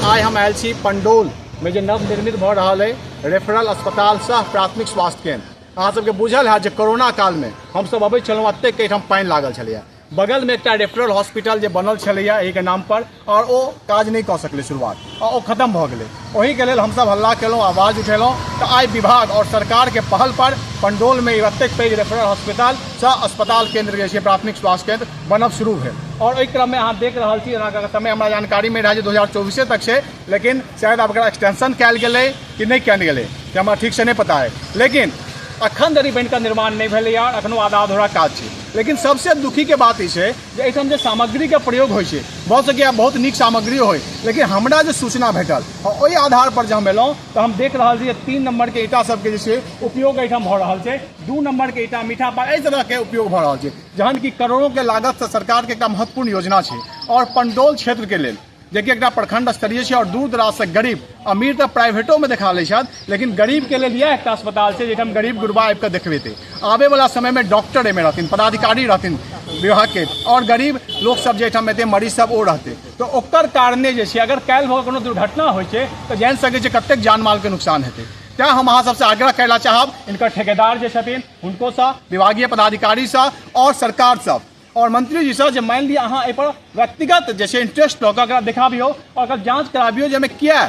आइ हम आयल छी पंडौल में जे नवनिर्मित भऽ रहल अइ रेफरल अस्पताल सह प्राथमिक स्वास्थ्य केंद्र। अहाँ सबके बुझल हैत जे कोरोना कालमे हमसब अबै छलहुँ, एतेक एहिठाम पानि लागल छलैए। बगलमे एकटा रेफरल हॉस्पिटल जे बनल छलैए एहिके नामपर, आओर ओ काज नहि कऽ सकलै शुरुआत, आ ओ खतम भऽ गेलै। ओहिके लेल हमसब हल्ला केलहुँ, आवाज उठेलहुँ, तऽ आइ विभाग आओर सरकारके पहलपर पंडौलमे एतेक पैघ रेफरल हॉस्पिटल सह अस्पताल केंद्र जे छै प्राथमिक स्वास्थ्य केंद्र बनब शुरू भेल। आओर एहि क्रममे अहाँ देख रहल छी, एना समय हमरा जानकारीमे रहै जे 2024 तक छै, लेकिन शायद आब एकरा एक्सटेंशन कयल गेलै कि नहि कयल गेलै से हमरा ठीकसँ नहि पता अइ, लेकिन अखन धरि बनिकऽ निर्माण नहि भेलैए आओर एखनो आधा अधूरा काज छै। लेकिन सबसँ दुखीके बात ई छै जे एहिठाम जे सामग्रीके प्रयोग होइ छै, भऽ सकैए बहुत नीक सामग्री होइ, लेकिन हमरा जे सूचना भेटल आ ओहि आधारपर जे हम एलहुँ तऽ हम देख रहल छी जे 3 नम्बरके ईंटा सबके जे छै उपयोग एहिठाम भऽ रहल छै। 2 नम्बरके ईंटा, मीठा पानि, एहि तरहके उपयोग भऽ रहल छै, जहन कि करोड़ोंके लागतसँ सरकारके एकटा महत्वपूर्ण योजना छै। आओर पंडौल क्षेत्रके लेल जेकि एकटा प्रखंड स्तरीय छै और दूर दराजसँ गरीब अमीर तऽ प्राइवेटोमे देखा लै छथि, लेकिन गरीबके लेल इएह एकटा अस्पताल छै जाहिठाम गरीब गुरबा आबिकऽ देखबेतै। आबैवला समयमे डॉक्टर एहिमे रहथिन, पदाधिकारी रहथिन विभागके, आओर गरीब लोकसभ जे एहिठाम एतै मरीज सब ओ रहतै। तऽ ओकर कारणे जे छै अगर काल्हि भऽ कोनो दुर्घटना होइ छै तऽ जानि सकै छै कतेक जान मालके नुकसान हेतै। तैँ हम अहाँ सबसँ आग्रह करै लए चाहब, हिनकर ठेकेदार जे छथिन हुनकोसँ, विभागीय पदाधिकारीसँ आओर सरकारसँ और मंत्री जी से, जे मान लिअ अहाँ एहिपर व्यक्तिगत जे छै इंटरेस्ट लऽ कऽ एकरा देखाबियौ और एकर जाँच कराबियौ जे एहिमे किया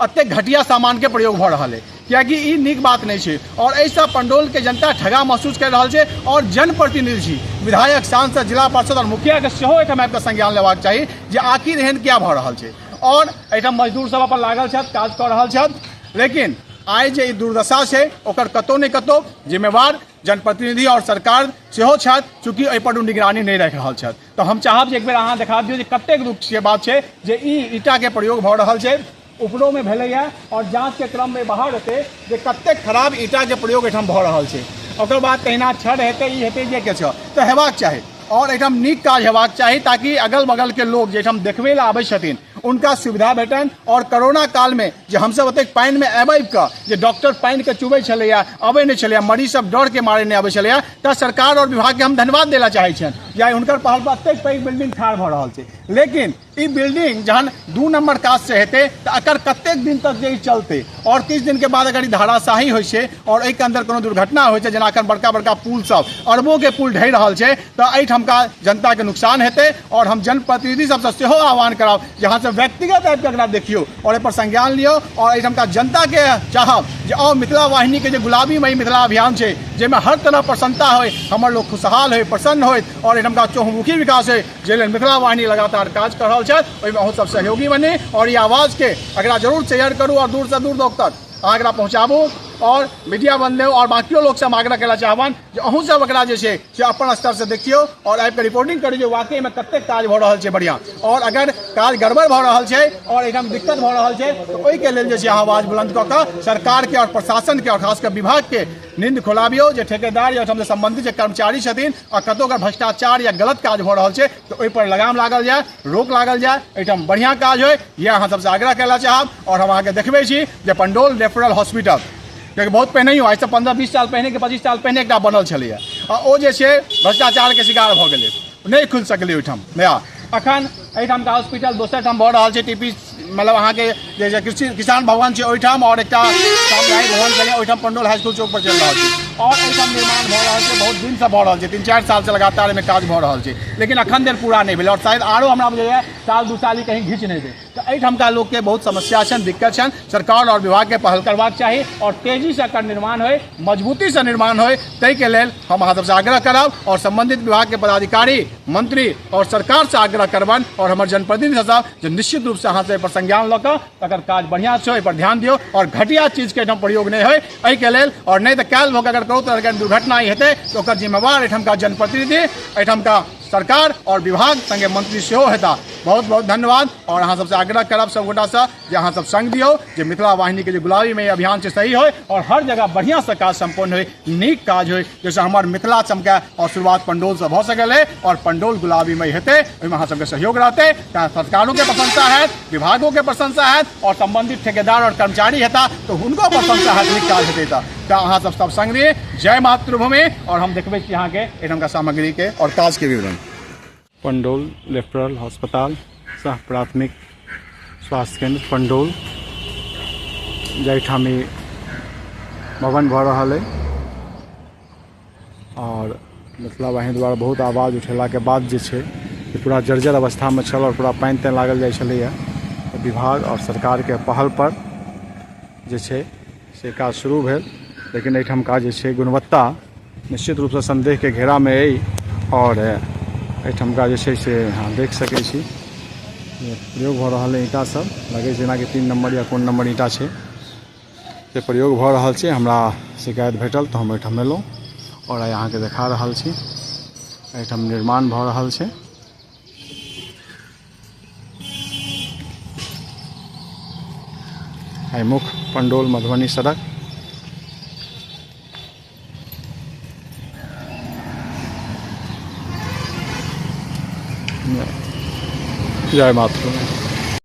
एतेक घटिया सामानके प्रयोग भऽ रहल अइ, कियाकि ई नीक बात नहि छै। और एहिसँ पंडौलके जनता ठगा महसूस करि रहल छै। और जनप्रतिनिधि छी, विधायक, सांसद, जिला परिषद और मुखियाके सेहो एहिठाम आबिकऽ संज्ञान लेबाक चाही जे आखिर एहन किया भऽ रहल छै। और एहिठाम मजदूर सब अपन लागल छथि, काज कऽ रहल छथि, लेकिन आइ जे ई दुर्दशा छै ओकर कतहु ने कतहु जिम्मेवार जनप्रतिनिधि और सरकार सेहो छथि, चूँकि एहिपर ओ निगरानी नहि राखि रहल छथि। तऽ हम चाहब जे एक बेर अहाँ देखा दियौ जे कतेक दुःखके बात छै जे ई ईंटाके प्रयोग भऽ रहल छै, ऊपरोमे भेलैए और जाँचके क्रममे बाहर हेतै जे कतेक खराब ईंटाके प्रयोग एहिठाम भऽ रहल छै। ओकर बाद तहिना छड़ हेतै, ई हेतै, जे किछु तऽ हेबाक चाही और एहिठाम नीक काज हेबाक चाही ताकि अगल बगलके लोक जे एहिठाम देखबै लए आबै छथिन उनका सुविधा भेटनि। और कोरोना कालमे जे हमसब ओतेक पानिमे आबि आबिकऽ जे डॉक्टर पानिके चुबै छलैए, अबै नहि छलैए, मरीज सब डरके मारे नहि अबै छलैए, तऽ सरकार और विभागके हम धन्यवाद दै लए चाहै छियनि जे आइ हुनकर पहल पर एतेक पैघ बिल्डिंग ठाढ़ भऽ रहल छै। लेकिन ई बिल्डिंग जहन 2 नम्बर काजसँ हेतै तऽ एकर कतेक दिन तक जे ई चलतै, और किछु दिनके बाद अगर ई धाराशाही होइ छै और एहिके अन्दर कोनो दुर्घटना होइ छै, जेना एखन बड़का बड़का पुल सब अरबोके पुल ढहि रहल छै, तऽ एहिठामका जनताके नुकसान हेतै। और हम जनप्रतिनिधि सबसँ सेहो आह्वान करब जे अहाँ सब व्यक्तिगत आबिकऽ एकरा देखियौ और एहिपर संज्ञान लियौ। और एहिठामका जनताके चाहब जे आउ मिथिला वाहिनीके जे गुलाबीमयी मिथिला अभियान छै जाहिमे हर तरह प्रसन्नता होइ, हमर लोक खुशहाल होइ, प्रसन्न होइ और एहिठामका चहुमुखी विकास होइ, जाहि लेल मिथिला वाहिनी लगातार काज कऽ रहल छथि, ओहिमे अहूँ सब सहयोगी बनी और ई आवाजके एकरा जरूर शेयर करू और दूरसँ दूर लोक तक अहाँ एकरा पहुँचाबू। और मीडिया बंधु और बाकियो लोकसँ हम आग्रह करय चाहबनि जे अहूँ सब एकरा जे छै से अपन स्तरसँ देखियौ और आबिकऽ रिपोर्टिंग करू जे वाकईमे कतेक काज भऽ रहल छै बढ़िआँ, और अगर काज गड़बड़ भऽ रहल छै और एहिठाम दिक्कत भऽ रहल छै तऽ ओहिके लेल जे छै अहाँ आवाज बुलंद कऽ कऽ सरकारके और प्रशासनके और खास कऽ विभागके नींद खोलाबियौ जे ठेकेदार या ओहिठाम सम्बन्धित जे कर्मचारी छथिन आ कतहु अगर भ्रष्टाचार या गलत काज भऽ रहल छै तऽ ओहिपर लगाम लागल जाय, रोक लागल जाय, एहिठाम बढ़िआँ काज होइ, इएह अहाँ सबसँ आग्रह करय चाहब। और हम अहाँके देखबै छी जे पंडौल रेफरल हॉस्पिटल कियाकि बहुत पहिनहियो आइसँ 15-20 साल पहिने कि 25 साल पहिने एकटा बनल छलैए आ ओ जे छै भ्रष्टाचारके शिकार भऽ गेलै, नहि खुलि सकलै ओहिठाम नया। अखन एहिठामका हॉस्पिटल दोसर ठाम भऽ रहल छै, टी पी मतलब अहाँके जे कृषि किसान भवन छै ओहिठाम, और एकटा सामुदायिक भवन छलै ओहिठाम पंडौल हाई स्कूल चौक पर चलि रहल छै और एहिठाम निर्माण भऽ रहल छै, बहुत दिनसँ भऽ रहल छै, 3-4 सालसँ लगातार एहिमे काज भऽ रहल छै, लेकिन अखन धरि पूरा नहि भेलै और शायद आरो हमरा बुझाइए साल 2 साल ई कहीं घीच नहि दै। तऽ एहिठामका लोकके बहुत समस्या छनि, दिक्कत छनि। सरकार और विभागके पहल करबाक चाही और तेजीसँ एकर निर्माण होइ, मजबूतीसँ निर्माण होइ, ताहिके लेल हम अहाँ सबसँ आग्रह करब और सम्बन्धित विभागके पदाधिकारी, मंत्री और सरकारसँ आग्रह करबनि और हमर जनप्रतिनिधि सब जे निश्चित रूपसँ अहाँ सब एहिपर संज्ञान लऽ कऽ तकर काज बढ़िआँ छै ओहिपर ध्यान दियौ और घटिया चीजके एहिठाम प्रयोग नहि होइ एहिके लेल। और नहि तऽ काल्हि भऽ कऽ अगर कोनो तरहके दुर्घटना हेतै तऽ ओकर जिम्मेवार एहिठामका जनप्रतिनिधि, एहिठामका सरकार और विभाग संगे मंत्री सेहो हेता। बहुत बहुत धन्यवाद और अहाँ सबसँ आग्रह करब सब गोटासँ जे अहाँ सब संग दियौ जे मिथिला वाहिनीके जे गुलाबीमय अभियान छै सही होइ और हर जगह बढ़िआँसँ काज सम्पन्न होइ, नीक काज होइ, जाहिसँ हमर मिथिला चमकै और शुरुआत पंडौलसँ भऽ सकल है और पंडौल गुलाबीमय हेतै, ओहिमे अहाँ सबके सहयोग रहतै। तऽ सरकारोके प्रशंसा हैत, विभागोके प्रशंसा हैत और सम्बन्धित ठेकेदार और कर्मचारी हेता तऽ हुनको प्रशंसा हैत, नीक काज हेतै। तऽ अहाँ सब सब संग दियै। जय मातृभूमि। और हम देखबै छी अहाँके एहिठामका सामग्रीके और काजके विवरण। पंडौल रेफरल अस्पताल सह प्राथमिक स्वास्थ्य केंद्र पंडौल जाहिठाम ई भवन भऽ रहल अइ आओर मिथिला वाहिनी द्वारा बहुत आवाज उठेलाके बाद जे छै से पूरा जर्जर अवस्थामे छल आओर पूरा पानि तानि लागल जाइ छलैए। विभाग आओर सरकारके पहलपर जे छै से काज शुरू भेल, लेकिन एहिठामका जे छै गुणवत्ता निश्चित रूपसँ सन्देहके घेरामे अइ। आओर एहिठामका जे छै से अहाँ देख सकै छी प्रयोग भऽ रहल अइ ईंटा सब, लगै छै जेनाकि 3 नम्बर या कोन नम्बर ईंटा छै से प्रयोग भऽ रहल छै। हमरा शिकायत भेटल तऽ हम एहिठाम एलहुँ आओर आइ अहाँके देखा रहल छी एहिठाम निर्माण भऽ रहल छै। आइ मुख्य पंडौल मधुबनी सड़क। जय मातृ।